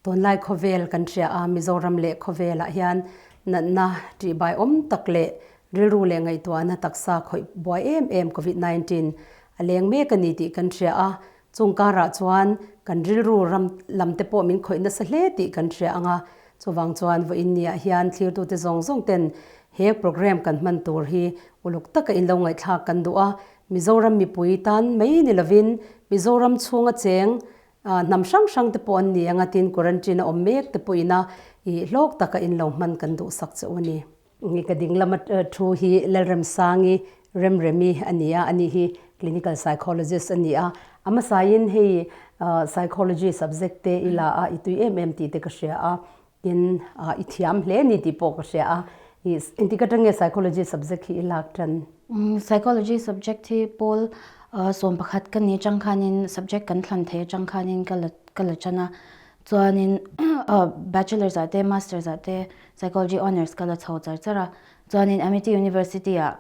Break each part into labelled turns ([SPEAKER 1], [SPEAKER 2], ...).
[SPEAKER 1] Tunlai khawvel kan hria a, Mizoram leh khawvelah hian natna ṭihbaiawm tak leh rilru leh ngaihtuahna taksa khawih buai em em Covid 19 a leng mek a ni tih kan hria a, chung karah chuan kan rilru ram lam te pawh min khawih nasa hle tih kan hria ang a, chuvang chuan vawiin niah hian thlirtute zawng zawng ten he programme kan hman tur hi uluk taka in lo ngaihthlak kan duh a, Mizoram mipui tan mai ni lovin Mizoram chhunga cheng Hnam hrang hrang te pawh an ni ang a, tin quarantine a awm mek te pawhin a ih hlawk taka in lo hman kan duhsak che u a ni. Ka ding lama thu hi Lalremsangi Remremi a ni a, ani hi clinical psychologist a ni a. A hmasain hei psychology subject te i la a, i tui em em tih te ka hria a, tin i thiam hle a ni tih pawh ka hria a. Engtik atang nge psychology subject hi i lak tan?
[SPEAKER 2] Psychology subject hi pawl 11 ka ni atang khanin subject kan thlan thei atang khanin ka la ka la tan a. Chuanin bachelor's ah te master's ah te psychology honours ka la chho char char a. Chuanin Amity University ah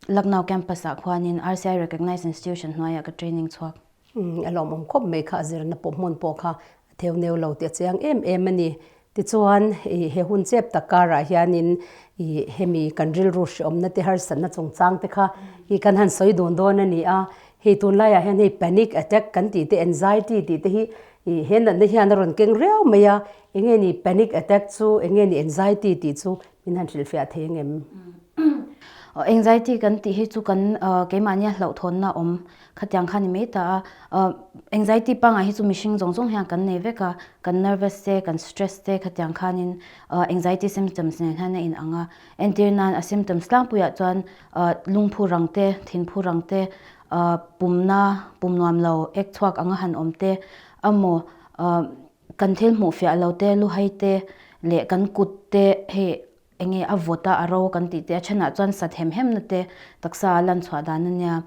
[SPEAKER 2] Lucknow campus ah khuanin RCI recognized institution hnuaiah ka training chhuak.
[SPEAKER 1] A lawmawm khawp mai kha a zirna pawh hmun pawh kha a theu neu lo tih a chiang em em a ni. Tichuan ih he hun chep tak karah hianin ih hemi kan rilru hreawmna te harsatna chungchang te kha ih kan han sawi dun dawn a ni a. Hei tunlaiah hian hei panic attack kan tih te anxiety tih te hi ih he natna hian a rawn keng riau mai a. Enge ni panic attack chu enge ni anxiety tih chu Min han hrilhfiah thei angem?
[SPEAKER 2] Anxiety kan tih hi chu kan keimahnia hlauhthawnna awm khatiang kha ni mai ta a. Anxiety pangngai hi chu mihring zawng zawng hian kan nei vek a, kan nervous te, kan stress te khatiang khanin anxiety symptoms nen hian a inang a. Entir nan a symptoms tlangpuiah chuan lungphu rang te, thinphu rang te, pumna, pum nuam lo, ek chhuak anga han awm te emaw Kan thil hmuh fiah lo te, luhai te leh kan kut te hei eng nge a vawt a, a ro kan tih te a thenah chuan sat hem hem na te taksa a lan chhuah dan a nia.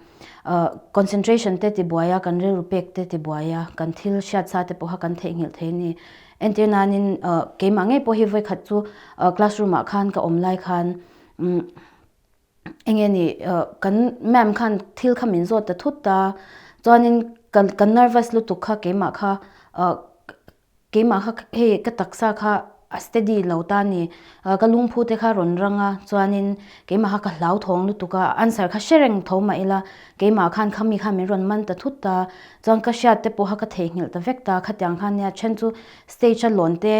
[SPEAKER 2] Concentration te ti buai a, kan rilru pek te ti buai a, kan thil hriat sa te pawh kha kan theihnghilh thei a ni. Entir nanin keimah ngei pawh hi vawikhat chu classroom ah khan ka awm lai khan Enge ni kan ma'am khan thil kha min zawt ta thut ta chuanin ka ka nervous lutuk kha keimah kha keimah kha hei ka taksa kha a steady lo ta a ni ka lungphu te kha rawn rang a chuanin keimah kha ka hlauthawng lutuk a answer kha hre reng tho mah ila keimah khan khami khan min rawn man ta thut ta chuan ka hriat te pawh kha ka theihnghilh ta vek ta khatiang khan nia then chu stage a lawn te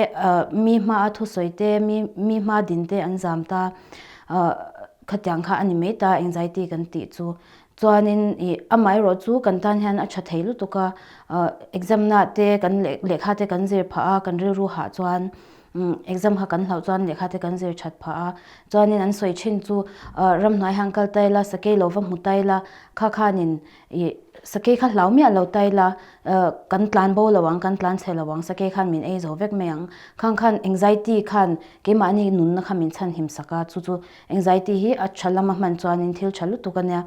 [SPEAKER 2] mi hmaa thusawi te mi mi hma din te an zam ta. Khatiang kha a ni mai ta anxiety kan tih chu. Chuanin ih amaherawh chu kan tan hian a tha thei lutuk a, exam na te kan lehkha te kan zir phah a, kan rilru hah chuan exam kha kan hlauh chuan lehkha te kan zir that phah a. Chuanin an sawi thin chu ramhnuai hian kal ta ila, sakei lo va hmu ta ila, kha khanin Ih, sakei kha hlau miah lo ta ila, kan tlan bo lo ang, kan tlan chhe lo ang, sakei khan min ei zo vek mai ang. Khang khan anxiety khan keimahni nunna kha min chhan him sak a, chu chu anxiety hi a tha lama hman chuanin thil tha lutuk a nia.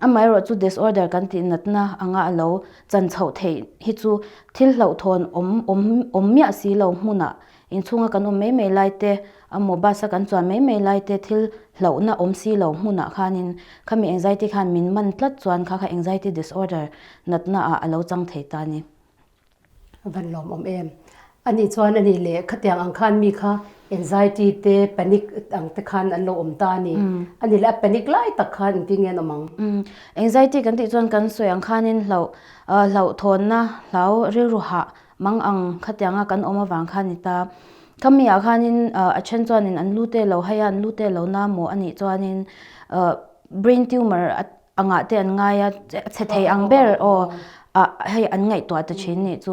[SPEAKER 2] Amaherawh chu disorder kan tih natna anga a lo chan chhoh theih hi chu thil hlauhthawn awm awm awm miah si lo hmunah Inchhunga kan awm mai mai lai te, amaw bus a kan chuan mai mai lai te thil hlauhna awm si lo hmunah khanin khami anxiety khan min man tlat chuan kha kha anxiety disorder natna ah a lo chang thei ta a ni.
[SPEAKER 1] Van lawm awm em. Ani chuan ani leh khatiang ang khan mi kha anxiety te panic ang te khan an lo awm ta a ni. Ani leh a panic lai tak khan engtin nge an awm ang?
[SPEAKER 2] Anxiety kan tih chuan kan sawi ang khanin hlauh hlauhthawnna hlau rilru hah Mang ang khatianga kan awm avang kha a ni ta. Khami ah khanin a then chuanin an lu te lo hai a, an lu te lo na maw a nih chuanin brain tumor angah te an ngai a, chhe thei ang ber aw ah hei an ngaihtuah ta thin nih chu.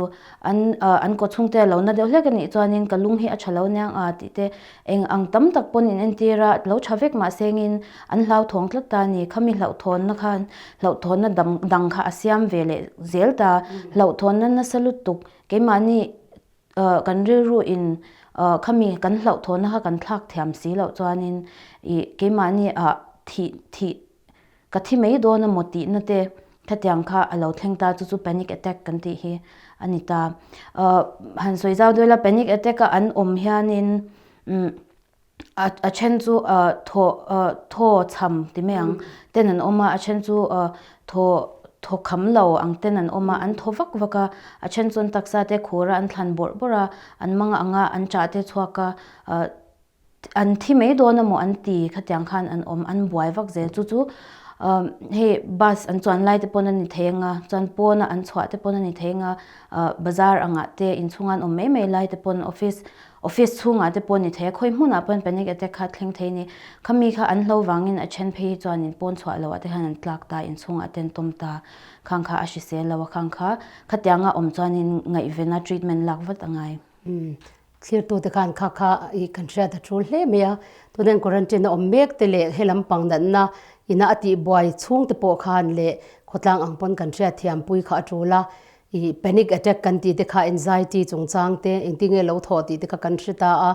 [SPEAKER 2] An an kaw chhung te lo na deuh hlek a nih chuanin ka lung hi a tha lo aniang a tih te eng ang tam tak pawn in entir a, lo tha vek mah sengin an hlauthawng tlat ta a ni. Khami hlauhthawnna khan hlauhthawnna dang dang kha a siam ve leh zel ta. Hlauhthawnna nasa lutuk keimahni kan rilru in khami kan hlauhthawnna kha kan thlak thiam si loh chuanin ih keimahni ah thih thih Ka thi mai dawn a maw tihna te khatiang kha a lo thleng ta chu chu panic attack kan tih hi a ni ta. Han sawi zau deuh ila panic attack a an awm hianin a then chu thaw thaw chham ti mai ang ten an awm a, a then chu thaw. Thaw kham lo ang ten an awm a, an thaw vak vak a, a then chuan taksa te khur a, an thlan bawrh bawrh a, an mang ang a, an chah te chhuak a, an thi mai dawn emaw an ti khatiang khan an awm, an buai vak zel. Chu chu hei bus an chuan lai te pawn a ni thei ang a, chuan pawna an chhuah te pawn a ni thei ang a, bazar angah te inchhunga an awm mai mai lai te pawn office Office chhungah te pawh ni thei a, khawi hmunah pawhin panic attack kha a thleng thei a ni. Khami kha an hlo vangin a then phei hi chuanin pawn chhuah loh ah te khan an tlak ta, inchhungah te an tawm ta. Khang kha a hrisel lo a, khang kha khatianga awm chuanin ngaihvena treatment lak vat a ngai.
[SPEAKER 1] Umm, thlirtute khan kha kha i kan hriat a tul hle mai a, tunah quarantine a awm mek te leh he lampang natna ina a tihbuai chhung te pawh khan leh khawtlang ang pawn kan hriat thiampui kha a tul a, I panic attack kan tih te kha anxiety chungchang te engtin nge lo thawh tih te kha kan hre ta a,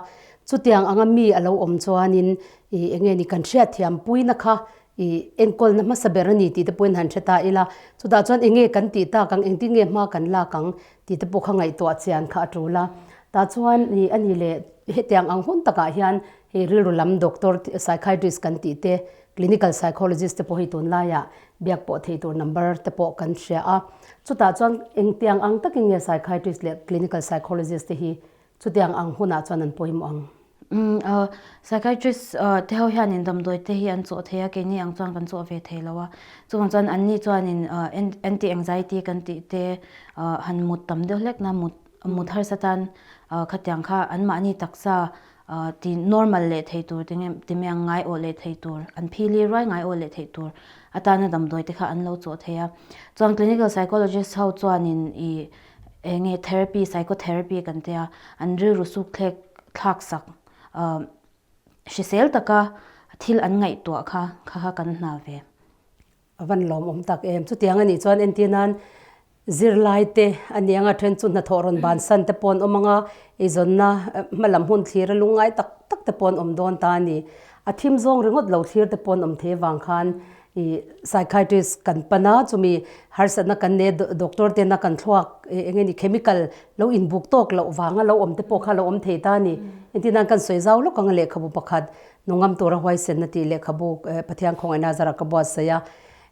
[SPEAKER 1] chutiang anga mi a lo awm chuanin i enge ni kan hriatthiam puina kha i enkawlna hmasa ber a ni tih te pawhin han hre ta ila, chutah chuan enge kan tih tak ang engtin nge hma kan lak ang tih te pawh kha ngaihtuah chian kha a tul a, tah chuan i a ni leh hetiang ang hun takah hian hei rilru lam doctor psychiatrist kan tih te clinical psychologist te pawh hi tunlaiah biak pawh thei tur number te pawh kan hria a, chutah chuan engtiang ang takin nge psychiatrist leh clinical psychologist te hi chutiang ang hunah chuan an pawimawh ang?
[SPEAKER 2] Umm psychiatrist te ho hianin damdawi te hi an chawh thei a, keini ang chuan kan chawh ve thei lo a, chuvang chuan anni chuanin anti anxiety kan tih te han mut tam deuh hlek na mut mut harsa tan khatiang kha anmahni taksa Ti normal leh thei tur ti nge ti mai ang ngai awh leh thei tur an phili ruai ngai awh leh theih tur atana damdawi te kha an lo chawh thei a. Chuan clinical psychologist ho chuanin i eng nge therapy psychotherapy kan tia an rilru suk thlek thlak sak hrisel taka thil an ngaihtuah kha kha kha kan hna ve.
[SPEAKER 1] A van lawmawm tak em. Chutiang a nih chuan entir nan zirlai te a ni anga then chu hnathawh rawn bansan te pawh an awm anga eizawnna hmalam hun thlir a lungngai tak tak te pawh an awm dawn ta a ni. A thim zawng ringawt lo thlir te pawh an awm thei avang khan ih psychiatrist kan pan a chumi harsatna kan nei a doctor tena kan thluak eng nge ni chemical lo inbuk tawk loh vanga lo awm te pawh kha lo awm thei ta a ni. Entir nan kan sawi zau lawk anga lehkhabu pakhat Nungam tura huaisenna tih lehkhabu Pathian khawngaihna zara ka buatsaih a,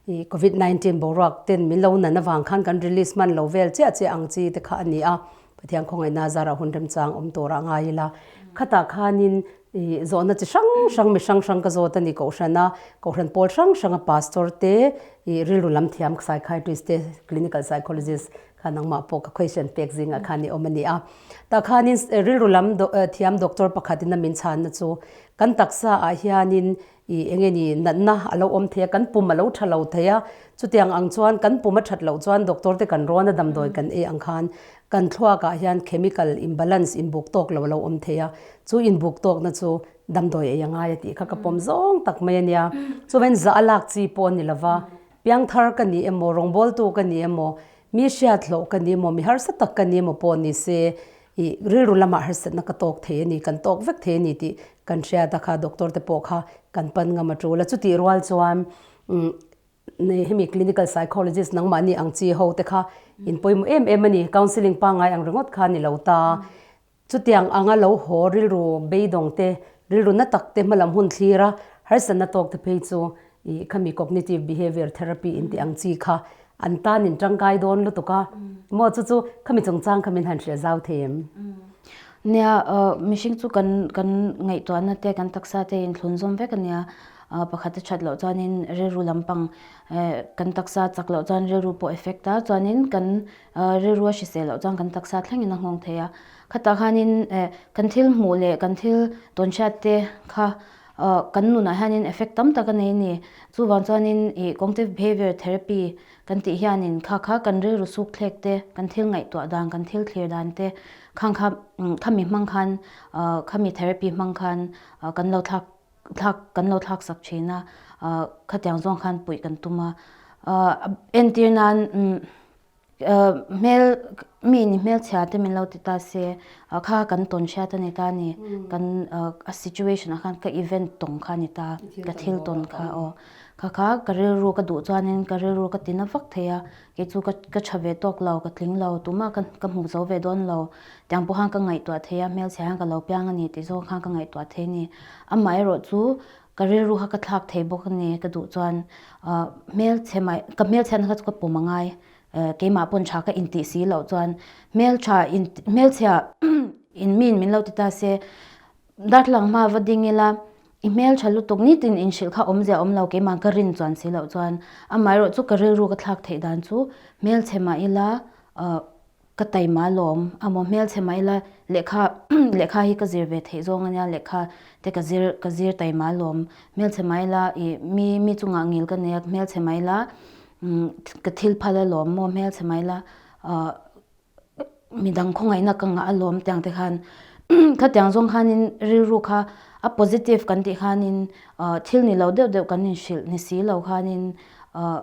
[SPEAKER 1] ih Covid 19 boruak ten min lo nan avang khan kan release hman lo vel chiah chiah ang chi te kha a ni a, Pathian khawngaihna zara hun remchang awm tura ngai ila. Khatah khanin ih zawhna chi hrang hrang mi hrang hrang ka zawt a ni Kohhran a, Kohhran pawl hrang hrang a Pastor te ih rilru lam thiam Psychiatrist te Clinical Psychologist kha nangmah pawh ka question pek zingah khan i awm a ni a. Tah khanin rilru lam thiam doctor pakhatin a min chhanna chu kan taksa ah hianin ih eng nge ni natna a lo awm thei a, kan pum a lo tha lo thei a, chutiang ang chuan kan pum a that loh chuan doctor te kan rawn a damdawi kan ei ang khan kan thluak ah hian chemical imbalance inbuk tawk lo a lo awm thei a, chu inbuk tawkna chu damdawi ei a ngai a tih kha ka pawm zawng tak mai a nia. Chuan zah a lak chi pawh a ni lova, Piangthar ka ni emaw, rawngbawltu ka ni emaw, mi hriathlawh ka ni emaw, mi harsa tak ka ni emaw pawh ni se, ih rilru lamah harsatna ka tawk thei a ni, kan tawk vek thei a ni tih kan hriat a kha doctor te pawh kha kan pan ngam a tul a. Chutih rual chuan umm hemi clinical psychologist nangmahni ang chi ho te kha in pawimawh em em a ni, counselling pangngai ang ringawt kha a ni lo ta. Chutiang anga lo haw rilru beidawng te, rilru na tak te hmalam hun thlir a, harsatna tawk te phei chu ih khami cognitive behavior therapy in tih ang chi kha an tan in tangkai dawn lutuk a, maw chu chu khami chungchang kha min han hrilh zau thei em?
[SPEAKER 2] Nia, mihring chu kan kan ngaihtuahna te kan taksa te inthlun zawm vek a nia, pakhat a that loh chuanin rilru lampang kan taksa chak loh chuan rilru pawh effect a, chuanin kan Rilru a hrisel loh chuan kan taksa thlengin a nghawng thei a, khatah khanin kan thil hmuh leh kan thil tawnhriat te kha kan nunah hianin effect tam tak a nei a ni. Chuvang chuanin ih cognitive behavior therapy kan tih hianin kha kha kan rilru suk thlek te, kan thil ngaihtuah dan, kan thil thlir dan te khang kha khami hmang khan khami therapy hmang khan kan lo thlak thlak kan lo thlak sak thin a, khatiang zawng khan puih kan tum a. Entir nan Hmel mi ni hmelchhia te min lo ti ta se kha kan tawn hriat a ni ta ni kan a situation ah khan ka event tawng kha a ni ta ka thil tawn kha aw kha kha ka rilru ka duh chuanin ka rilru ka ti na vak thei a kei chu ka ka tha ve tawk lo ka tling lo tumah ka ka hmu zo ve dawn lo tiang pawh khan ka ngaihtuah thei a hmelchhia hian ka lo piang a ni tih zawng khan ka ngaihtuah thei a ni amaherawhchu. Ka rilru kha ka thlak thei bawk a ni ka duh chuan hmelchhe mai ka hmelchhiatna kha chu ka pawm a ngai keimah pawn tha ka intih si loh chuan hmeltha hmelchhia in miin min lo ti ta se darthlalang hma va ding ila i hmeltha lutuk nitin inhrilh kha awmzia awm lo keimah ka rin chuan si loh chuan amaherawh chu ka rilru ka thlak theih dan chu hmelchhe mah ila Ka taima lawm a maw hmelchhe mah ila lehkha lehkha hi ka zir ve theih zawng ania lehkha te ka zir ka zir taima lawm hmelchhe mah ila ih mi mi chungah ngil ka nei a hmelchhe mah ila umm ka thil phal alawm maw hmelchhe mah ila ah midang khawngaihna ka ngah alawm tiang te khan khatiang zawng khanin rilru kha a positive kan tih khanin ah thil ni lo deuh deuh kan inhrilh ni si lo khanin ah.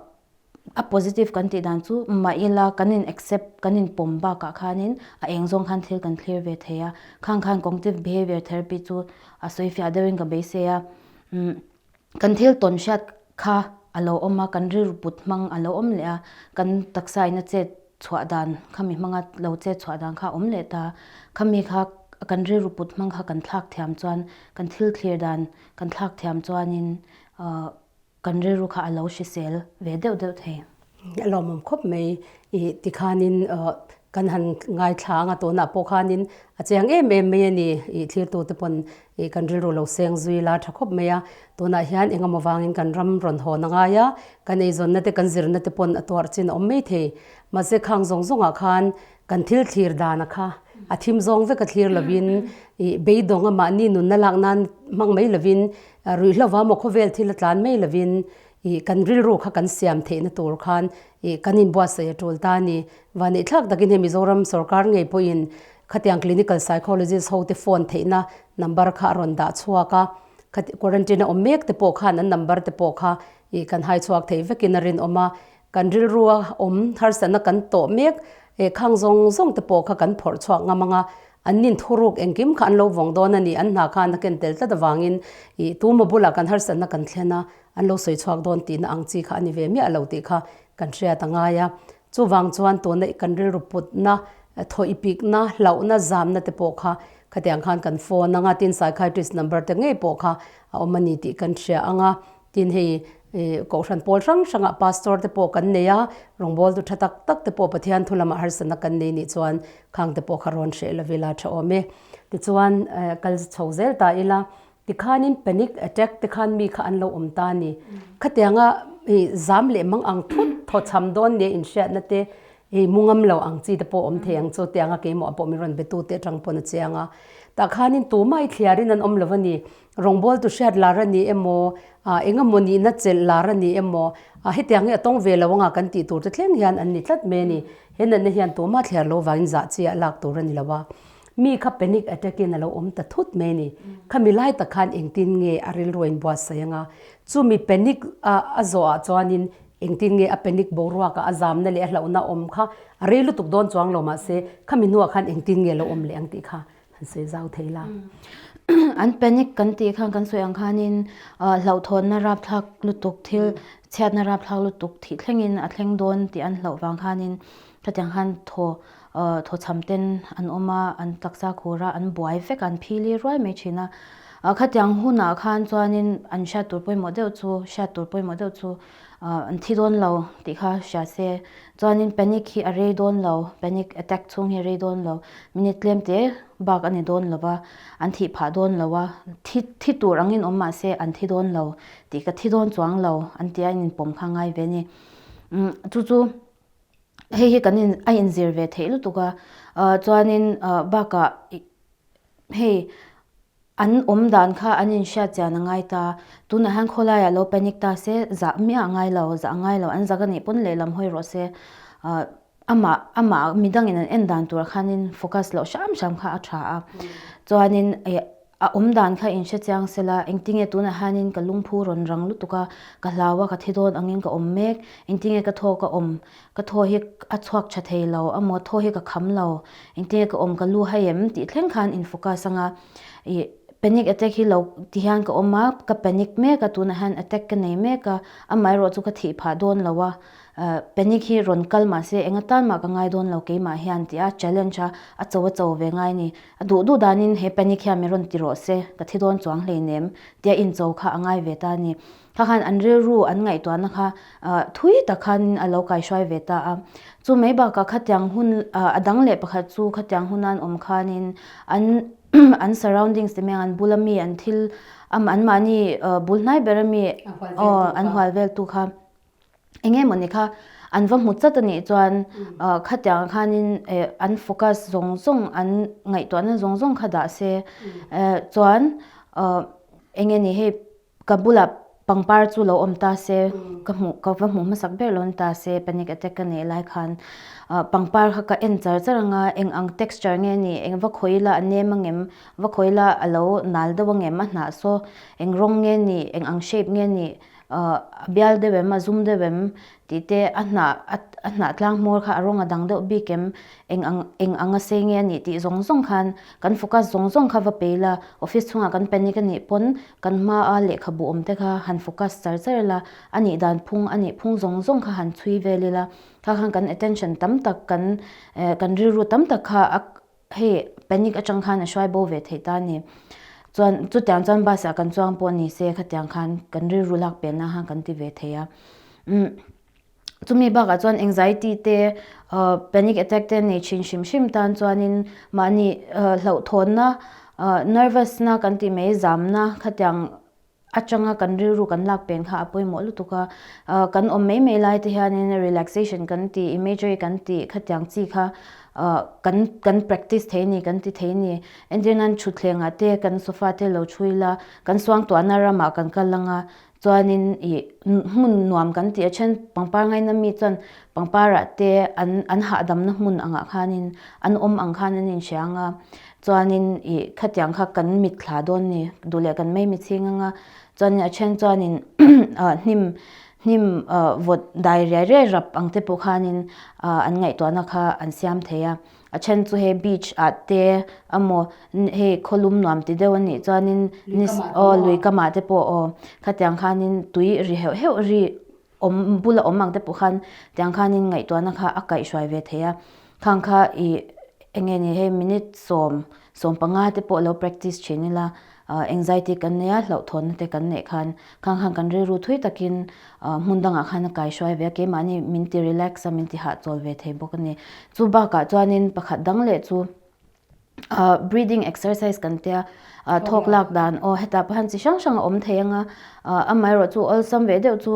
[SPEAKER 2] A positive kan tih dan chu mah ila kan in accept kan in pawm bakah khanin a eng zawng khan thil kan thlir ve thei a, khang khan cognitive behavior therapy chu a sawi fiah deuhin ka beisei a, umm kan thil tawn hriat kha a lo awm a, kan rilru put hmang a lo awm leh a, kan taksa in a chet chhuah dan khami hmanga lo chet chhuah dan kha a awm leh ta, khami kha kan rilru put hmang kha kan thlak thiam chuan kan thil thlir dan kan thlak thiam chuanin ahh Kan rilru kha a lo hrisel ve deuh deuh thei.
[SPEAKER 1] A lawmawm khawp mai. I tikhanin kan han ngaithla anga tunah pawh khanin a chiang em em mai a ni. I thlirtute pawn i kan rilru lo seng zui la tha khawp mai a. Tunah hian engemaw vangin kan ram rawn hawn a ngai a, kan eizawnna te kan zirna te pawn a tuarh chin a awm mai thei. Mahse khang zawng zawngah khan kan thil thlir dana kha a thim zawng vek a thlir lovin i beidawng a mahni nunna lak nan hmang mai lovin Ruihhlova maw khawvel thil a tlan mai lovin ih kan rilru kha kan siam theihna tur khan ih kan inbuatsaih a tul ta a ni. Vaneihthlak takin hei Mizoram sorkar ngei pawhin khatiang clinical psychologist ho te phone theihna number kha a rawn dah chhuak a, khati quarantine a awm mek te pawh khan an number te pawh kha ih kan hai chhuak thei vekin a rinawm a. Kan rilrua awm harsatna kan tawh mek eh khang zawng zawng te pawh kha kan phawrh chhuak ngam ang a, an nin thuruk engkim kha an lo vawng dawn a ni, an hna khan a ken tel tlat avangin ih tuma bulah kan harsatna kan thlen a, an lo sawi chhuak dawn tihna ang chi kha a ni ve miah lo tih kha kan hriat a ngai a. Chuvang chuan tuna kan rilru putna, thawipikna, hlauhna, zamna te pawh kha khatiang khan kan phone ang a, tin psychiatrist number te ngei pawh kha a awm a ni tih kan hria ang a. Tin hei Kohhran pawl hrang hrangah Pastor te pawh kan nei a, rawngbawltu tha tak tak te pawh Pathian thu lamah harsatna kan nei nih chuan khang te pawh kha rawn hreh lo ila tha awm e. Tichuan kal chho zel ta ila, tikhanin panic attack te khan mi kha an lo awm ta a ni. Khatianga zam leh mang ang thut thawchham dawn nia inhriatna te hei mu ngam lo ang chi te pawh awm thei ang chu tianga keimah pawh min rawn be tu te atang pawn a chiang a. Tah khanin tumah i thliarin an awm lo a ni. Rawngbawl tu hriat lar a ni emaw, ah eng emaw nihna chelh lar a ni emaw, ah hetiang hi a tawng ve lo anga kan tih tur te thleng hian an ni tlat mai a ni. He natna hian tumah thliar lo vangin zah chi ah lak tur a ni lo a. Mi kha panic attack in a lo awm ta thut mai a ni. Khami lai tak khan engtin nge a rilru a inbuatsaih anga, chumi panic a a zawh ah chuanin engtin nge a panic boruak ah a zamna leh a hlauhna awm kha a rei lutuk dawn chuang lo mahse khami hnuah khan engtin nge a lo awm leh ang tih kha Han sawi zau thei la.
[SPEAKER 2] An panic kan tih khan kan sawi ang khanin hlauhthawnna rapthlak lutuk thil chhiatna rapthlak lutuk thih thlengin a thleng dawn tih an hlauh vang khanin hetiang khan thaw thawchham ten an awm a, an taksa khur a, an buai vek a, an phili ruai mai thin a. Khatiang hunah khan chuanin an hriat tur pawimawh deuh chu hriat tur pawimawh deuh chu an thi dawn lo tih kha hria se. Chuanin panic hi a rei dawn lo, panic attack chhung hi a rei dawn lo, minute tlem te bak a ni dawn lo va, an thih phah dawn lo a, thi thi tur angin awm mah se an thi dawn lo tih ka thi dawn chuang lo an tia in inpawm kha ngai ve a ni. Umm chu chu hei hi kan in a inzir ve theih lutuk a, chuanin bakah hei An awm dan kha an inhriat chian a ngai ta. Tunah hian khawlaiah lo panic ta se, zah miah a ngai lo, zah a ngai lo. An zak a nih pawn lehlam hawi rawh se. Amah, amah midangin an en dan turah khanin focus loh hram hram kha a tha a. Chuanin a awm dan kha inhre chiang se la, engtinge tunah hianin ka lungphu rawn rang lutuk a, ka hlau a, ka thi dawn angin ka awm mek, engtinge ka thaw ka awm, ka thaw hi a chhuak tha thei lo amaw, thaw hi ka kham lo, engtinge ka awm ka lu hai em tih thleng khan in focus anga. Ih. Panic attack hi lo ti hian ka awm a, ka panic mek a, tunah hian attack ka nei mek a, amaherawh chu ka thih phah dawn lo a, panic hi rawn kal mah se eng atan mah ka ngai dawn lo keimah hian tih a challenge a, a cho a cho ve ngai a ni. A duh duh danin he panic hian min rawn ti rawh se, ka thi dawn chuang hleinem tia incho kha a ngai ve ta a ni. Kha khan an rilru an ngaihtuahna kha thui tak khanin a lo kaihruai ve ta a. Chu mai bakah khatiang hun a dang leh pakhat chu khatiang huna an awm khanin an an surroundings te mai ang an bula mi an thil an mahni bul hnai bera mi an hual vel tu kha eng nge mawni kha an va hmu chat a nih chuan khatiang khanin an focus zawng zawng an ngaihtuahna zawng zawng kha dah se chuan eng nge ni hei Ka bulah pangpar chu lo awm ta se, ka hmuh ka va hmuh hmasak ber lo ni ta se panic attack ka neih lai khan pangpar kha ka en char char anga eng ang texture nge ni eng va khawi ila a nem angem va khawi ila a lo nal deuh angem a hnah saw eng rawng nge ni eng ang shape nge ni a bial deuh em a zum deuh em tih te a hnah a hnah tlang hmawr kha a rawng a dang deuh bik em eng ang eng anga sei nge a nih tih zawng zawng khan kan focus zawng zawng kha va pe ila office chhungah kan panic a nih pawn Kan hmaa lehkhabu awm te kha han focus char char ila, a nih dan phung, a nih phung zawng zawng kha han chhui vel ila, kha khan kan attention tam tak, kan kan rilru tam tak kha a hei panic atang khan a hruai bo ve theih ta a ni. Chuan chutiang chuan bus ah kan chuang pawh ni se khatiang khan kan rilru lak penna khan kan ti ve thei a. Umm. Chumi bakah chuan anxiety te panic attack te nei thin hrim hrim tan chuanin mahni hlauhthawnna nervous na kan tih mai zamna khatiang atanga kan rilru kan lak pen kha a pawimawh lutuk a, kan awm mai mai lai te hianin relaxation kan tih imagery kan tih khatiang chi kha kan kan practice thei a ni kan ti thei a ni. Entir nan thutthlengah te kan sofa te lo thu ila kan suangtuahna ramah kan kal anga Chuanin ih hmun nuam kan tih a then pangpar ngaina mi chuan pangparah te an an hahdamna hmun angah khanin an awm ang khan an inhria ang a, chuanin ih khatiang kha kan mitthla dawn ni duh leh kan mai mitchhing ang a, chuanin a then chuanin ah hnim hnim ah vawt dai riai riai rap ang te pawh khanin ah an ngaihtuahna kha an siam thei a. A then chu hei beach ah te emaw hei khawlum nuam ti deuh a nih chuanin aw lui kamah te pawh aw khatiang khanin tui ri heuh heuh ri awm bula awm ang te pawh khan tiang khanin ngaihtuahna kha a kaihhruai ve thei a khang kha ih eng nge ni hei minute 10 15 te pawh lo practice thin ila anxiety kan nei a hlauhthawnna te kan neih khan khang khan kan rilru thui takin hmun dangah khan a kaihruai ve a keimahni min ti relax a min ti hahchawl ve thei bawk a ni chu bakah chuanin pakhat dang leh chu breathing exercise kan tia thawk lak dan aw hetah pawh hian chi hrang hrang a awm thei ang a amaherawhchu chu awlsam ve deuh chu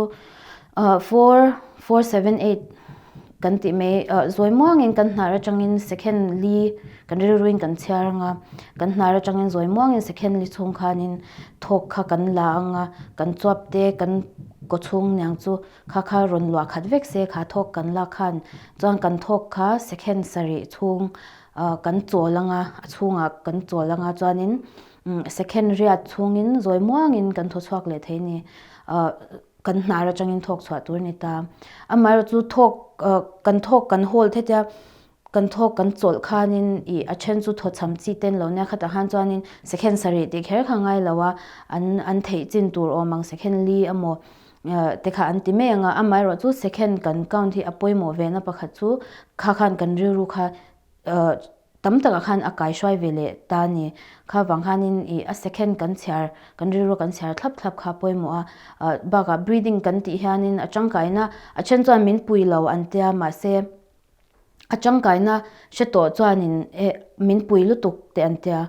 [SPEAKER 2] 4 4 7 8 kan tih mai zawi muangin kan hnar atangin second li kan rilruin kan chhiar ang a kan hnar atangin zawi muangin second li chhung khanin thawk kha kan la ang a kan chuap te kan kaw chhung niang chu kha kha rawn luah khat vek se kha thawk kan lak khan chuan kan thawk kha second sarih chhung kan chawl ang a a chhungah kan chawl ang a chuanin second riat chhungin zawi muangin kan thaw chhuak leh thei a ni. Kan hnar atangin thawk chhuah tur a ni ta. Amaherawhchu chu thawk kan thawk kan hawl theih a, kan thawk kan chawlh khanin ih a then chu thawchham chi te an lo nia khatah khan chuanin second sarih tih kher kha ngai lo a, an an theih chin tur awm ang second li emaw te kha an ti mai ang a, amaherawhchu chu second kan count hi a pawimawh ve na pakhat chu kha khan kan rilru kha Tam takah khan a kaihruai ve leh ta a ni. Kha vang khanin ih a second kan chhiar, kan rilru kan chhiar thlap thlap kha a pawimawh a. Bakah breathing kan tih hianin a tangkaina, a then chuan min pui lo an tia mahse a tangkaina hre tawh chuanin eh min pui lutuk teh an tia.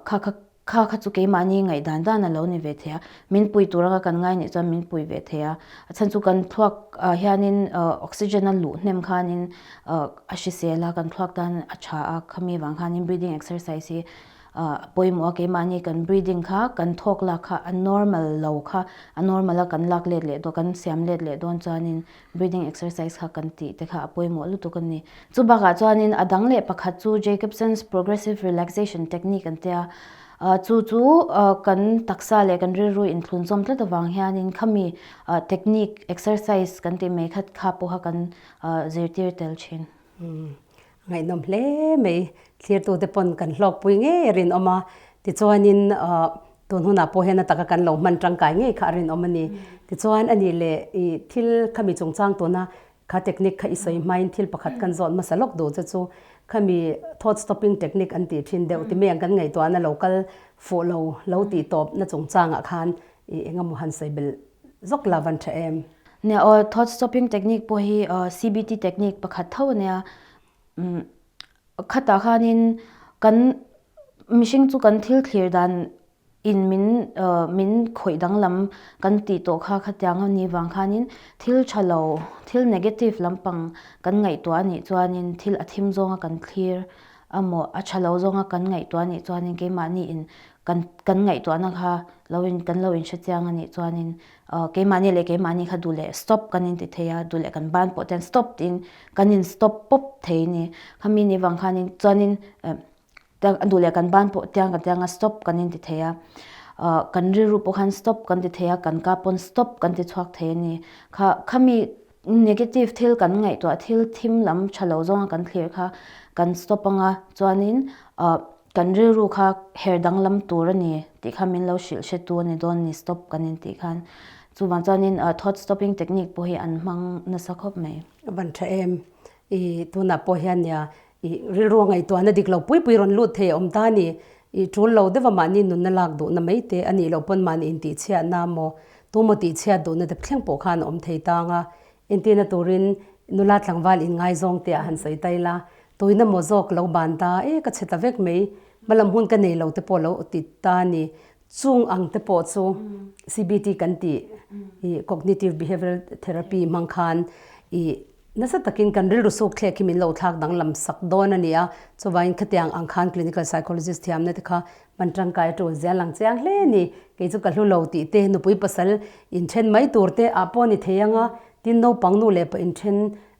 [SPEAKER 2] Kha kha Kha kha chu keimahni ngaihdan dan a lo ni ve thei a, min pui tur anga kan ngai nih chuan min pui ve thei a. A chhan chu kan thluak ah hianin oxygen a luh hnem khanin a hrisel a, kan thluak tan a tha a, khami vang khanin breathing exercise hi a pawimawh a, keimahni kan breathing kha kan thawk lak kha a normal lo kha a normal a kan lak let leh dawn kan siam let leh dawn chuanin breathing exercise kha kan tih te kha a pawimawh lutuk a ni. Chu bakah chuanin a dang leh pakhat chu Jacobson's Progressive Relaxation Technique an tia, chu chu kan taksa leh kan rilru inthlunzawm tlat avang hianin khami technique exercise kan tih mai khat kha pawha kan zirtir tel thin.
[SPEAKER 1] Ngaihnawm hle mai, thlirtute pawn kan hlawkpui ngei a rinawm a. Tichuanin tun hunah pawh hian a taka kan lo hman tangkai ngei kha a rinawm a ni. Tichuan a nih leh i thil khami chungchang tuna kha technique kha i sawi hmain thil pakhat kan zawt hmasa lawk duh che chu khami thought stopping technique an tih thin deuh ti mai ang kan ngaihtuahna lo kal fuh lo lo tih tawpna chungchangah khan i engemaw han sawi belh zawk la van tha em?
[SPEAKER 2] Nia aw, thought stopping technique pawh hi CBT technique pakhat tho a nia. Khatah khanin kan mihring chu kan thil thlir dan in min min khawih danglam kan tih tawh kha khatiang a nih vang khanin thil tha lo thil negative lampang kan ngaihtuah a nih chuanin thil a thim zawnga kan thlir emaw a tha lo zawnga kan ngaihtuah a nih chuanin keimahni in kan kan ngaihtuahna kha lo in kan lo inhre chiang a nih chuanin Keimahni leh keimahni kha duh leh stop kan inti thei a, duh leh kan ban pawh te stop tiin kan in stop pawp thei a ni. Khami ni vang khanin chuanin duh leh kan ban pawh tiang kan tiang a stop kan inti thei a, kan rilru pawh khan stop kan ti thei a, kan ka pawn stop kan ti chhuak thei a ni. Kha khami negative thil kan ngaihtuah thil thim lam tha lo zawnga kan thlir kha kan stop anga chuanin Kan rilru kha her danglam tur a ni tih kha min lo hrilh hre tu a ni dawn ni stop kan intih khan. Chuvang chuanin thought stopping technique pawh hi an hmang nasa khawp mai.
[SPEAKER 1] A van tha em. I tunah pawh hian nia i rilru a ngaihtuahna dik lo pui pui rawn lut thei a awm ta a ni. I tul lo deuh a mahni nunna lak duhna mai te a nih loh pawn mahni intihchhiatna maw tumaw tihchhiat duhna te thleng pawh khan a awm thei tang a. Entirna turin nula tlangval inngaizawng te ah han sawi ta ila, tuina maw zawk lo ban ta, e ka chhe ta vek mai, hmalam hun ka nei lo te pawh lo ti ta a ni. Chung ang te pawh chu CBT kan tih i Cognitive Behavioral Therapy hmang khan i nasa takin kan rilru suk thlek hi min lo thlak danglam sak dawn a ni a, chuvangin khatiang ang khan clinical psychologist thiamna te kha hman tangkai a tul zel ang chiang hle a ni. Kei chu ka hlu lo tih te, nupui pasal inthen mai tur te ah pawh a ni thei ang a, tin naupang nu leh pa inthen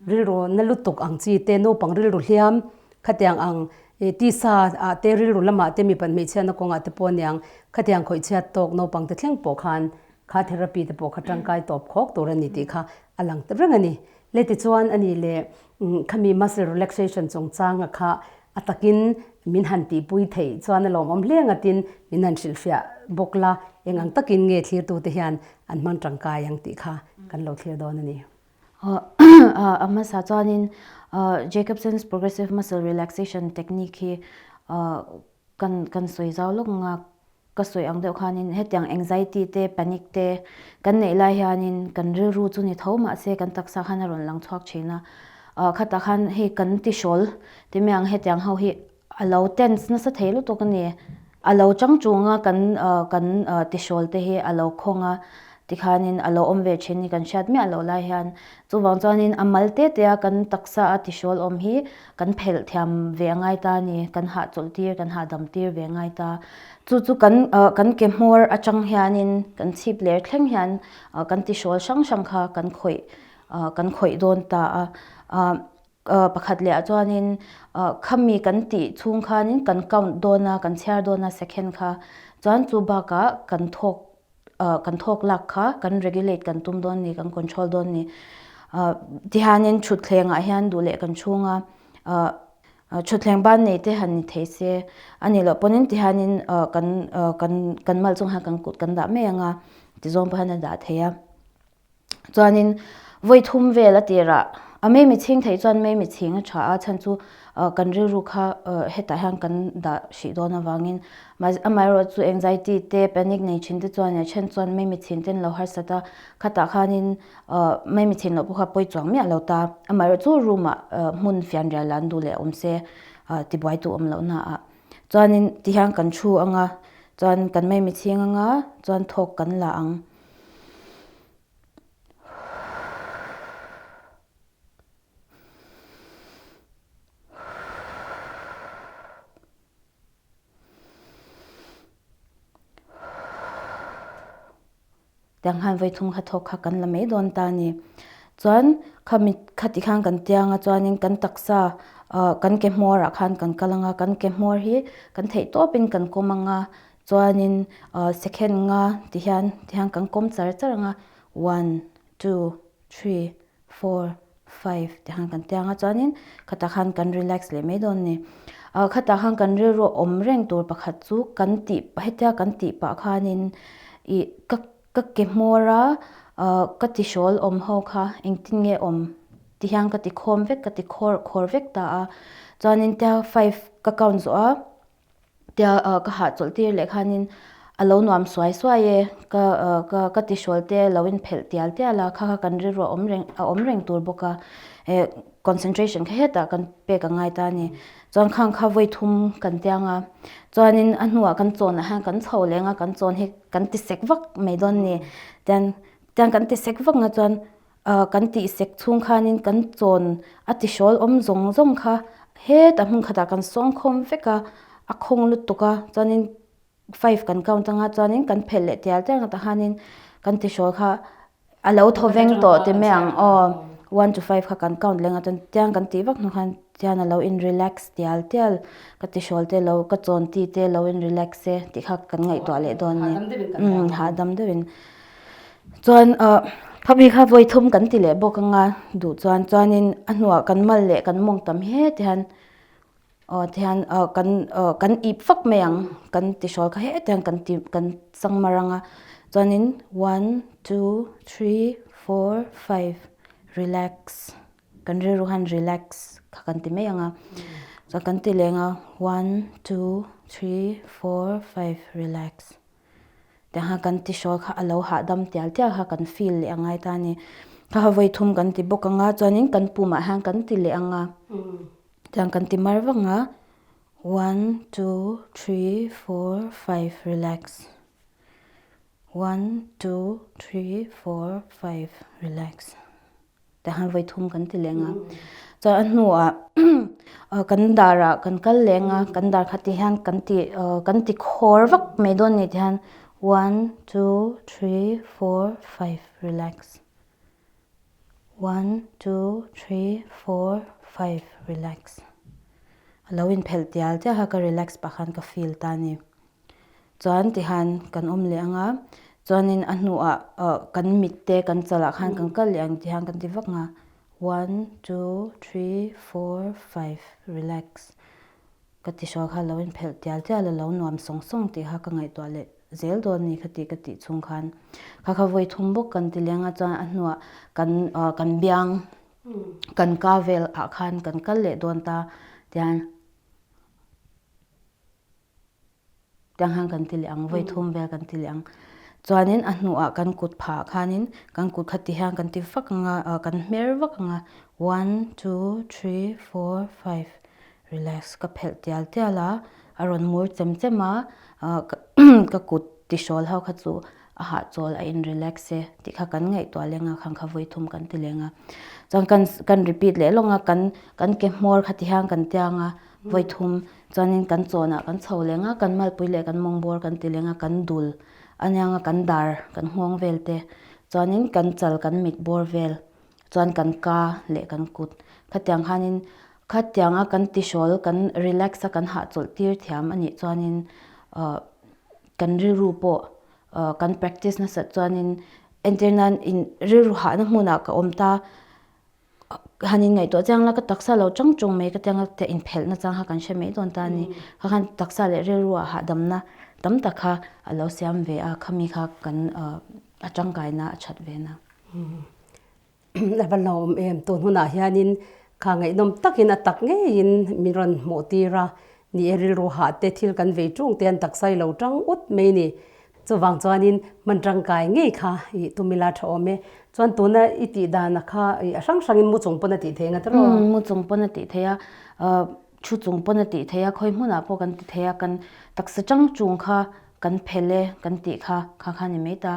[SPEAKER 1] rilru na lutuk ang chi te, naupang rilru hliam khatiang ang tisa ah te rilru lamah te mipat hmeichhiatna kawngah te pawh a niang, khatiang khawihchhiat tawk naupang te thleng pawh khan kha therapy te pawh kha tangkai tawp khawk tur a ni tih kha a lang ta reng a ni. Le tichuan a nih leh khami muscle relaxation chungchanga kha a takin min han tihpui theih chuan a lawmawm hle ang atin min han hrilhfiah bawk la, eng ang takin nge thlirtute hian an hmang tangkai ang tih kha kan lo thlir dawn a ni.
[SPEAKER 2] A hmasa chuanin Jacobson's Progressive Muscle Relaxation Technique hi kan sawi zau lawk ang a. Ka sawi ang deuh khanin hetiang anxiety te, panic te kan neih lai hianin kan rilru chu ni tho mahse kan taksa khan a rawn lang chhuak thin a. Khatah khan hei kan tihrawl ti mai ang hetiang ho hi a lo tense nasa thei lutuk a ni. A lo chang chung a kan kan tihrawl te hi a lo khawng a tikhanin a lo awm ve thin ni kan hriat miah loh lai hian. Chuvang chuanin a mal te te a kan taksa a tihrawl awm hi kan phelh thiam ve a ngai ta a ni, kan hahchawlh tir, kan hahdam tir ve a ngai ta. Chu chu kan kan ke hmawr atang hianin kan chhip ler thleng hian kan tihrawl hrang hrang kha kan khawih kan khawih dawn ta a. Pakhat leh ah chuanin khami kan tih chhung khanin kan count dawn a, kan chhiar dawn a second kha chuan chu bakah kan thawk kan thawk lak kha kan regulate kan tum dawn ni kan control dawn ni tihianin thutthleng ah hian duh leh kan chhung a thutthleng ban nei te han ni thei se a nih loh pawhin tihianin kan kan kan mal chung hian kan kut kan dah mai ang a tizawng pawh hian a dah thei a. Chuanin vawi thum vel a tirah a mei chhing theih chuan mei chhing a tha a chhan chu kan rilru kha hetah hian kan dah hrih dawn avangin amaherawh chu anxiety te panic nei thin te chuan a then chuan mei chhin te an lo harsat a khatah khanin mei chhin loh pawh kha pawi chuang miah lo ta amaherawh chu room ah hmun fianrial an duh leh awm se tibuai tu awm loh naah chuanin tihian kan thu anga chuan kan mei chhing anga chuan thawk kan la ang. Tiang khan vawi thum kha thawk kha kan la mai dawn ta a ni. Chuan khami khati khan kan tiang a chuanin kan taksa ah kan ke hmawr ah khan kan kal ang a, kan ke hmawr hi kan theih tawpin kan kawm ang a. Chuanin second nga ti hian ti hian kan kawm char char ang a, one, two, three, four, five ti hian kan tiang a, chuanin khatah khan kan relax leh mai dawn a ni. Khatah khan kan rilru awm reng tur pakhat chu kan tih hetia kan tih pah khanin ih ka ka ke hmawr a ka tihrawl awm ho kha engtin nge awm ti hian ka ti khawm vek ka ti khawr khawr vek ta a chuanin tia five ka count zawh a. Tia ka hahchawlh tir leh khanin a lo nuam suai suai e, ka ka ka tihrawl te lo in phelh tial tial a, kha kha kan rilru a awm reng a awm reng tur bawk a, eh concentration kha hetah kan pek a ngai ta a ni. Chuan khang kha vawi thum kan tiang a, chuanin a hnuah kan chawnah hian kan chho leng a, kan chawn hi kan ti sek vak mai dawn a ni. Tian tian kan ti sek vak na chuan Kan tih sek chhung khanin kan chawn a tihrawl awm zawng zawng kha hetah hmun khatah kan sawng khawm vek a, a khawng lutuk a, chuanin five kan count anga chuanin kan phelh leh tial tial ang tah khanin kan tihrawl kha a lo thaw veng tawh ti mai ang aw one to five kha kan count leh ang a chuan tiang kan tih vak hnu khan tian a lo in relax tial tial ka tihrawl te lo ka chawn ti te lo in relax e tih kha kan ngaihtuah leh dawn a ni hahdam deuhin. Chuan ah khami kha vawi thum kan ti leh bawk anga duh chuan chuanin a hnuah kan mal leh kan mawng tam he ti hian aw ti hian ah kan ah kan ip fak mai ang kan ti hrawl kha heti hian kan ti kan chang mar anga chuanin one two three four five relax kan rilru khan relax kha kan ti mai anga chuan kan ti leh anga one two three four five relax. Tiangha kan ti hrawl kha a lo hahdam tial tial kha kan feel leh a ngai ta a ni. Kha kha vawi thum kan ti bawk ang a chuanin kan pumah hian kan ti leh ang a tiang kan ti mar vang a one two three four five relax one two three four five relax. Tah hian vawi thum kan ti leng a chuan a hnuah kan darah kan kal leng a kan dar kha ti hian kan ti kan ti khawr vak mai dawn a ni ti hian one two three four five relax one two three four five relax a lo inphelh tial tial kha ka relax pah khan ka feel ta a ni. Chuan tihian kan awm leh ang a, chuanin a hnuah ah kan mit te kan chalah khan kan kal leh ang tihian kan ti vak ang a, one two three four five relax ka ti hrual kha lo inphelh tial tial a lo nuam sawng sawng tih kha ka ngaihtuah leh zel dawn a ni kha tih ka tih chhung khan kha kha vawi thum bawk kan ti leh ang a chuan a hnuah kan ah kan biang kan ka vel ah khan kan kal leh dawn ta tihian. Tiang hian kan ti leh ang, vawi thum vel kan ti leh ang. Chuanin a hnuah kan kut phah khanin kan kut kha ti hian kan ti vak ang a, kan hmer vak ang a, one, two, three, four, five, relax ka phelh tial tial a, a rawn mur chem chem a, ka kut tihrawl ho kha chu a hahchawl a in relax e tih kha kan ngaihtuah leng a, khang kha vawi thum kan ti leng a. Chuan kan kan repeat leh lawng a, kan kan ke hmawr kha ti hian kan tiang a, vawi thum Chuanin kan chawnah kan chho leng a, kan malpui leh kan mawngbawr kan ti leng a, kan dul aniang a, kan dar kan nghawng vel te, chuanin kan chal kan mit bawr vel, chuan kan ka leh kan kut. Khatiang khanin khatianga kan tihrawl kan relax a kan hahchawlh tir thiam a nih chuanin ah kan rilru pawh ah kan practice nasat chuanin entir nan in rilru hahna hmunah ka awm ta. Han in ngaihtuah chiang la ka taksa lo chang chung mai ka tiang a te inphelh na chang kha kan hre mai dawn ta a ni. Kha khan taksa leh rilru ah hahdamna tam tak kha a lo siam ve a, khami kha kan a tangkaina a that ve na.
[SPEAKER 1] A va hlauhawm em, tun hunah hianin kha ngaihnawm takin a tak ngeiin min rawn hmuh tir a, ni e rilru hah te thil kan vei tung te an taksa i lo tang ut mai ni. Chuvang chuanin hman tangkai ngei kha i tumila tha awm e. Chuan tuna i tih dana kha i a hrang hrangin mu chung pawn a tih thei anga tiraw?
[SPEAKER 2] Umm, mu chung pawn a tih thei a, thu chung pawn a tih thei a, khawi hmunah pawh kan ti thei a, kan taksa chang chung kha kan phel e kan tih kha kha kha a ni mai ta.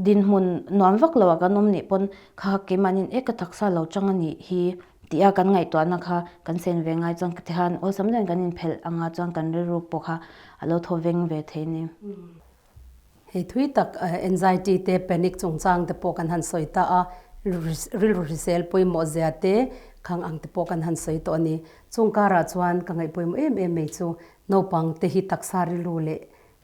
[SPEAKER 2] Dinhmun nuam vak lo ah kan awm nih pawn kha keimahniin e ka taksa lo chang a nih hi tih a kan ngaihtuahna kha kan sen ve ngai chuan tikhan awlsam deuhin kan inphelh anga chuan kan rilru pawh kha a lo thaw veng ve thei a ni.
[SPEAKER 1] Hei thui tak anxiety te panic chungchang te pawh kan han sawi ta a, rilru hrisel pawimawh zia te khang ang te pawh kan han sawi tawh a ni. Chung karah chuan ka ngaih pawimawh em em mai chu naupang te hi taksa rilru leh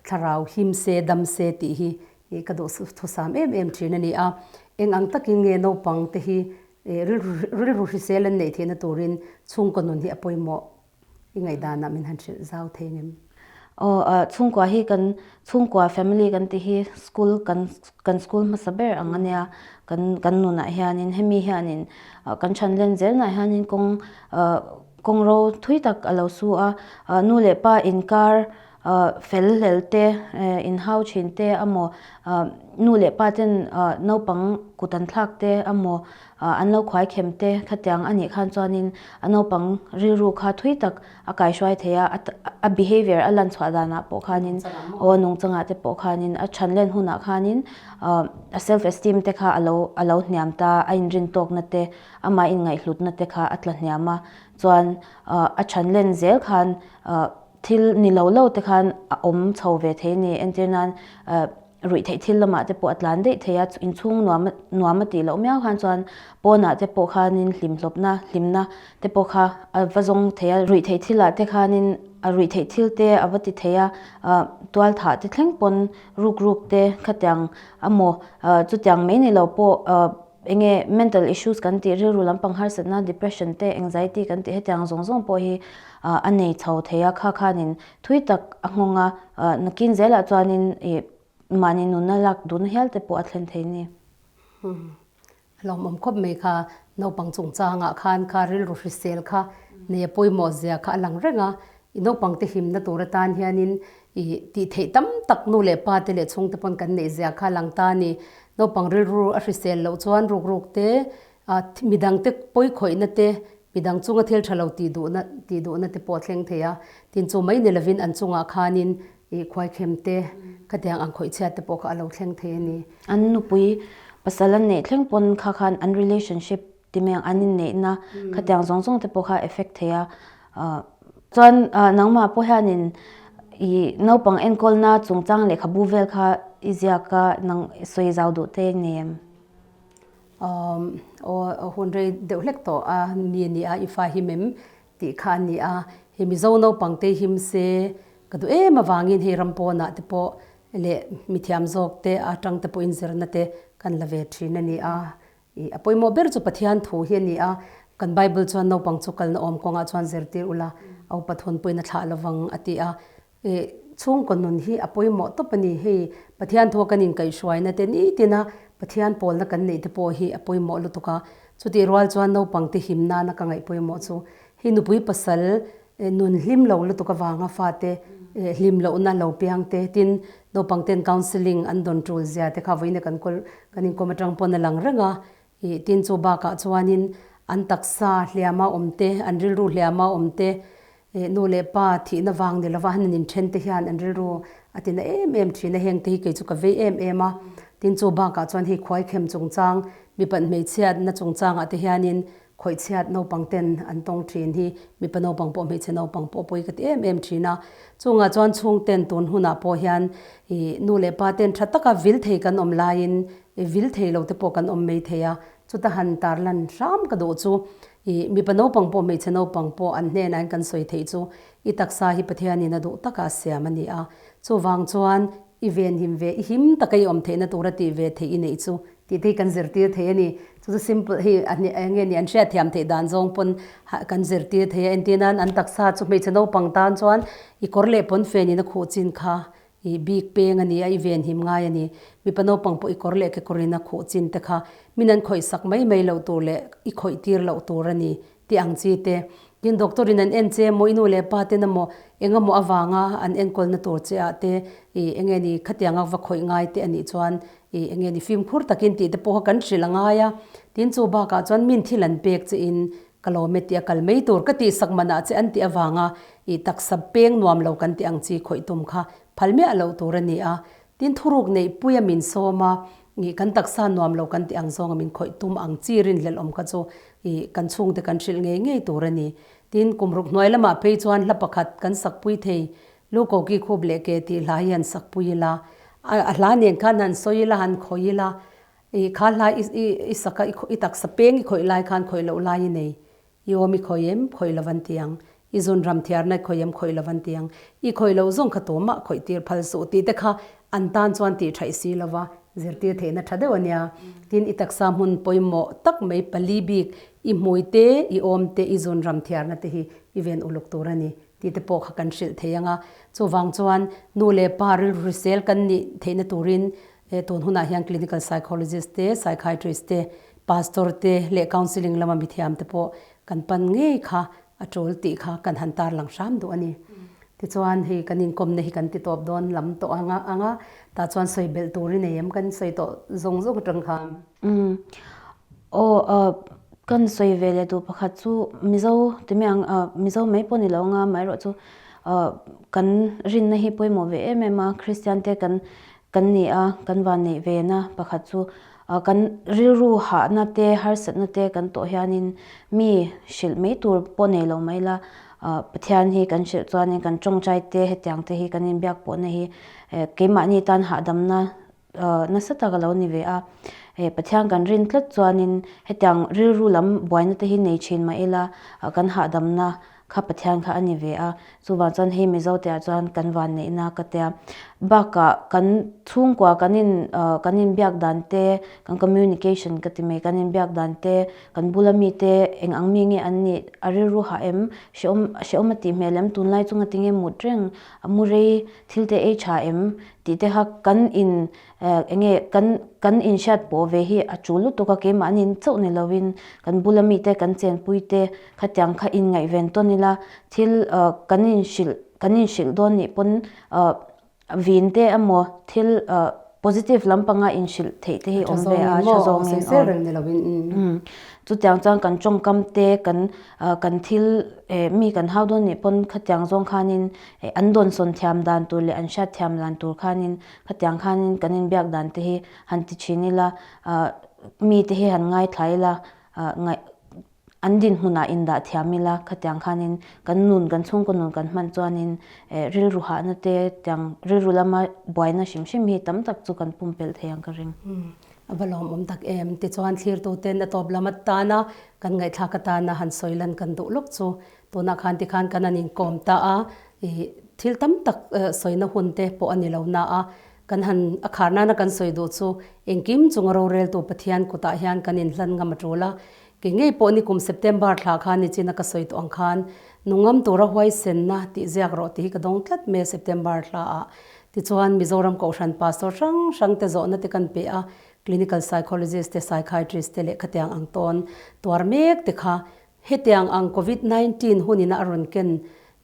[SPEAKER 1] thlarau him se dam se tih hi Ih ka duh thusam em em thin a ni a, eng ang takin nge naupang te hi rilru rilru hrisel an neih theihna turin chhungkaw nun hi a pawimawh. I ngaihdanah min han hrilh zau thei ngem?
[SPEAKER 2] Aw, chhungkua hi kan chhungkua family kan tih hi school kan kan school hmasa ber ang a nia. Kan kan nunah hianin hemi hianin kan than len zelnah hianin kawng kawng ro thui tak a lo su a. Nu leh pa inkar fel hlel te inhau thin te amaw nu leh pa ten naupang kut an thlak te amaw an lo khuai khem te khatiang a nih khan chuanin a naupang rilru kha thui tak a kaihruai thei a, a behavior a lan chhuah danah pawh khanin aw nungchangah te pawh khanin a than len hunah khanin a self esteem te kha a lo a lo hniam ta a inrin tawkna te amah inngaihhlutna te kha a tla hniam a chuan a than len zel khan thil ni lo lo te khan a awm chho ve thei a ni entir nan Ruih theih thil lamah te pawh a tlan daih thei a, inchhung nuam nuam a tih loh miau khan chuan pawnah te pawh khanin hlimhlawpna, hlimna te pawh kha a va zawng thei a. Ruih theih thilah te khanin a ruih theih thil te a va ti thei a, tual thah te thleng pawn ruk ruk te khatiang amaw chutiang mai ni lo pawh eng nge mental issues kan tih rilru lampang harsatna depression te anxiety kan tih hetiang zawng zawng pawh hi a nei chho thei a, kha khanin Thui tak a nghawng a, nakin zelah chuanin ih mahni nunna lak duhna hial te pawh a thlen thei ni.
[SPEAKER 1] A lawmawm khawp mai kha, naupang chungchangah khan kha rilru hrisel kha nei a pawimawh zia kha a lang reng a, i naupang te himna tur atan hianin ih tih theih tam tak nu leh pa te leh chhungte pawn kan neih zia kha a lang ta a ni. Naupang rilru a hrisel loh chuan ruk ruk te A, midangte pawi khawihna te, midang chunga thil tha lo tih duhna tih duhna te pawh a thleng thei a. Tin, chu mai ni lovin an chungah khanin ih khuaikhem te, khatiang ang khawih chhiat te pawh kha a lo thleng thei a ni.
[SPEAKER 2] An nupui pasal an neih thleng pawn kha khan an relationship ti mai ang, an inneihna khatiang zawng zawng te pawh kha effect thei a. Chuan nangmah pawh hianin ih naupang enkawlna chungchang lehkhabu vel kha i ziak a, nang sawi zau duh te nei em?
[SPEAKER 1] Aw hun rei deuh hlek tawh a mi a ni a, i fa him em tih kha a ni a. Hei Mizo naupang te him se ka duh em avangin hei ram pawnah te pawh leh mithiam zawk te atang te pawhin zirna te kan la ve thin a ni a. Ih a pawimawh ber chu Pathian thu hi a ni a, kan Bible chuan naupang chu kalna awm kawngah chuan zirtir ula a upat hun pawhin a thlah lovang a ti a. Ih, chhungkaw nun hi a pawimawh tawp a ni. Hei, Pathian thua kan inkaihhruaina te nitina Pathian pawlna kan neih te pawh hi a pawimawh lutuk a. Chutih rual chuan naupangte him nana ka ngaih pawimawh chu hei nupui pasal nun hlim lo lutuk avanga fate hlim lohna lo piang te tin naupangten counselling an dawn tul zia te kha vawiin kan kawl kan inkawm atang pawn a lang reng a. Ih, tin chu bakah chuanin an taksa hliama awm te, an rilru hliama awm te Ih, nu leh pa thihna vang ni lova han inthen te hian an rilru a tina em em thin a, heng te hi kei chu ka vei em em a. Tin chu bakah chuan hei khuaikhem chungchang, mipa hmeichhiatna chungchangah te hianin khawihchhiat naupang ten an tawng thin hi mipa naupang pawh hmeichhe naupang pawh pawi ka ti em em thin a. Chungah chuan chhungten tun hunah pawh hian ih nu leh pa ten tha taka vil thei kan awm laiin ih vil thei lo te pawh kan awm mai thei a. Chuta han tarlan hram ka duh chu I mipa naupang pawh hmeichhe naupang pawh an hnenah hian kan sawi theih chu i taksa hi Pathianin a duh taka a siam a ni a. Chuvang chuan i venhim ve, i him taka i awm theihna tura tih ve theih i neih chu tih te hi kan zirtir thei a ni. Chu chu simple hi a eng nge ni an hriatthiam theih dan zawng pawn kan zirtir thei a. Entir nan an taksa chu hmeichhe naupang tan chuan i kawr leh pawnfen in a khuh chin kha I bik peng a ni a, i venhim ngai a ni. Mipa naupang pawh i kawr leh kekawrin a khuh chin te kha min an khawih sak mai mai loh tur leh i khawih tir loh tur a ni tih ang chi te. Tin, doctor in an en che emaw, i nu leh pa ten emaw eng emaw avanga an enkawlna tur che ah te i eng nge ni khatianga va khawih ngai te a nih chuan i eng nge ni fimkhur takin tih te pawh kha kan hrilh a ngai a. Tin, chu bakah chuan min thil an pek che in Ka lawm e tih a kal mai tur ka tihsak manah che an tih avanga i taksa peng nuam lo kan tih ang chi khawih tum kha phal miah loh tur a ni a. Tin thuruk neih puia min sawm a, i kan taksa nuam lo kan tih ang zawnga min khawih tum ang chi rinhlelh awm kha chu i kan chhungte kan hrilh ngei ngei tur a ni. Tin kum ruk hnuai lamah phei chuan hla pakhat kan sakpui thei lu koki khup leh ke tih hla hi han sakpui ila, a hla nen khan han sawi ila han khawih ila I kha hla i i i sak a, i taksa peng i khawih lai khan khawih loh lai i nei. I awm i khawih em? Khawih lo van ti ang. I zun ram thiarna i khawih em? Khawih lo van ti ang. I khawih loh zawng kha tumah khawih tir phal suh tih te kha an tan chuan tih thaih si lo va, zirtir theihna tha deuh a nia. Tin, i taksa hmun pawimawh tak mai pali bik, i hmui te, i awm te, i zun ram thiarna te hi i ven uluk tur a ni tih te pawh kha kan hrilh thei ang a. Chuvang chuan nu leh pa rilru hrisel kan nih theihna turin tun hunah hian clinical psychologist te, psychiatrist te, pastor te leh counselling lama mithiam te pawh kan pan ngei kha a tul tih kha kan han tarlang hram duh a ni. Tichuan hei kan inkawmna hi kan ti tawp dawn lam tawh anga anga tah chuan sawi belh tur i nei em kan sawi tawh zawng zawng atang khan.
[SPEAKER 2] Umm aw kan sawi ve leh duh pakhat chu Mizo ti mai ang Mizo mai pawh ni lo anga amaherawhchu kan rinna hi pawimawh ve em em a Kristian te kan kan ni a kan vanneih ve na pakhat chu Kan rilru hahna te, harsatna te kan tawh hianin mi hrilh mai tur pawh nei lo mai la, Pathian hi kan hrilh chuanin kan tawngtai te hetiang te hi kan inbiak pawhna hi keimahni tan hahdamna nasa tak a lo ni ve a. Pathian kan rin tlat chuanin hetiang rilru lam buaina te hi nei thin mah ila kan hahdamna kha Pathian kha a ni ve a, chuvang chuan hei Mizo te ah chuan kan vanneihna ka tia. Bakah kan chhungkua kan in kan inbiak dan te, kan communication ka ti mai, kan inbiak dan te, kan bula mi te eng ang mi nge an nih, a rilru hah em, hrehawm hrehawm a tih hmel em, tunlai chunga tinge mut reng, a mu rei thil te ei tha em tih te kha kan in Eng nge kan kan inhriat pawh ve hi a tul lutuk a, keimahni chauh ni lovin kan bula mite kan chenpui te khatiang kha inngaihven tawn ila thil kan inhrilh kan inhrilh dawn nih pawn vin te emaw thil positive lampanga inhrilh theih te hi awm ve a, tha zawngin aw. Chutiang chuan kan tawngkam te kan kan thil mi kan hau dawn nih pawn khatiang zawng khanin an dawnsawn thiam dan tur leh an hriat thiam dan tur khanin Khatiang khanin kan inbiak dan te hi han ti thin ila, mi te hi han ngaithla ila, ngaih an dinhmunah indah thiam ila, khatiang khanin kan nun, kan chhungkaw nun kan hman chuanin rilru hahna te tiang rilru lama buaina hrim hrim hi tam tak chu kan pumpelh thei ang ka ring.
[SPEAKER 1] A va lawmawm tak em? Tichuan thlirtuten a tawp lam atana kan ngaihthlak atana han sawi lan kan duh lawk chu Tunah khan tikhan kan an inkawm ta a, ih thil tam tak sawina hun te pawh a ni lo na a, kan han a khar nana kan sawi duh chu engkim chunga roreltu Pathian kutah hian kan inhlan ngam a tul a. Kei ngei pawh ni kum September thla khan nichina ka sawi tawh ang khan nungam tura huaisenna tih ziak rawh tih hi ka dawng tlat mai a September thla ah. Tichuan Mizoram Kohhran Pastor hrang hrang te zawhna te kan pe a, Clinical Psychologist te, Psychiatrist te leh khatiang ang tawn tuar mek te kha Hetiang ang Covid 19 hunina a rawn ken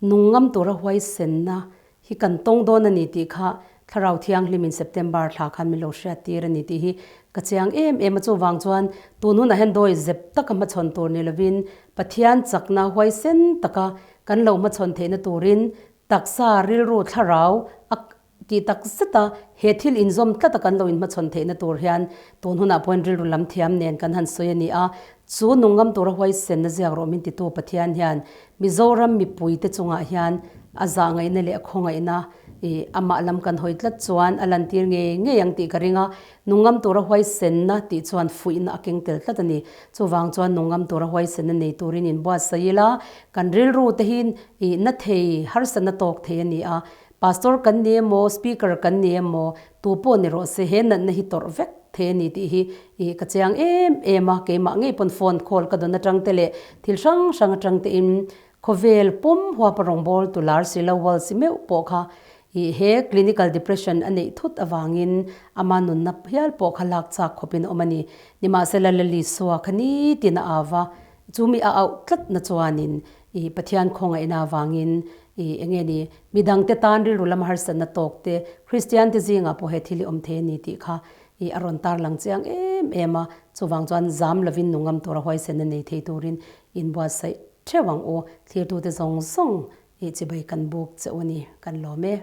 [SPEAKER 1] nung ngam tura huaisenna hi kan tawng dawn a ni tih kha Thlarau Thianghlimin September thla khan min lo hriat tir a ni tih hi ka chiang em em a. Chuvang chuan tun hunah hian dawi zep taka hmachhawn tur ni lovin Pathian chakna huaisen taka kan lo hmachhawn theihna turin taksa rilru thlarau a Tih tak zet a, he thil inzawm tlat a kan lo inhmachhawn theihna tur hian tun hunah pawhin rilru lam thiam nen kan han sawi a ni a, chu nungngam tura huaisenna ziak rawh min titu Pathian hian Mizoram mipuite chungah hian a zahngaihna leh a khawngaihna ih amah lam kan hawi tlat chuan a lantir ngei ngei ang tih ka ring a, nungngam tura huaisenna tih chuan fuihna a keng tel tlat a ni. Chuvang chuan nungngam tura huaisenna nei turin inbuatsaih ila, kan rilru te hi ih na thei, harsatna tawk thei a ni a, Pastor kan ni emaw, Speaker kan ni emaw, tu pawh ni rawh se, he natna hi tawrh vek thei a ni tih hi ih ka chiang em em a, keimah ngei pawn phone call ka dawn atang te leh thil hrang hrang atang te in khawvel pum huapa rawngbâwl tu lar si lo world si meuh pawh kha ih he clinical depression a neih thut avangin ama nunna hial pawh kha lak chak khawpin a awm a ni. Nimahsela Lalisua kha nitin a au va, chumi a auh tlatna chuanin ih Pathian khawngaihna avangin ih eng nge ni, midangte tan rilru lama harsatna tawk te, Kristian te zingah pawh he thil hi awm thei a ni tih kha ih a rawn tarlang chiang em em a, chuvang chuan zam lovin nungam tura huaisenna nei thei turin inbuatsaih theuh ang u, thlirtute zawng zawng ih chibai kan buk che u a ni, kan lawm e.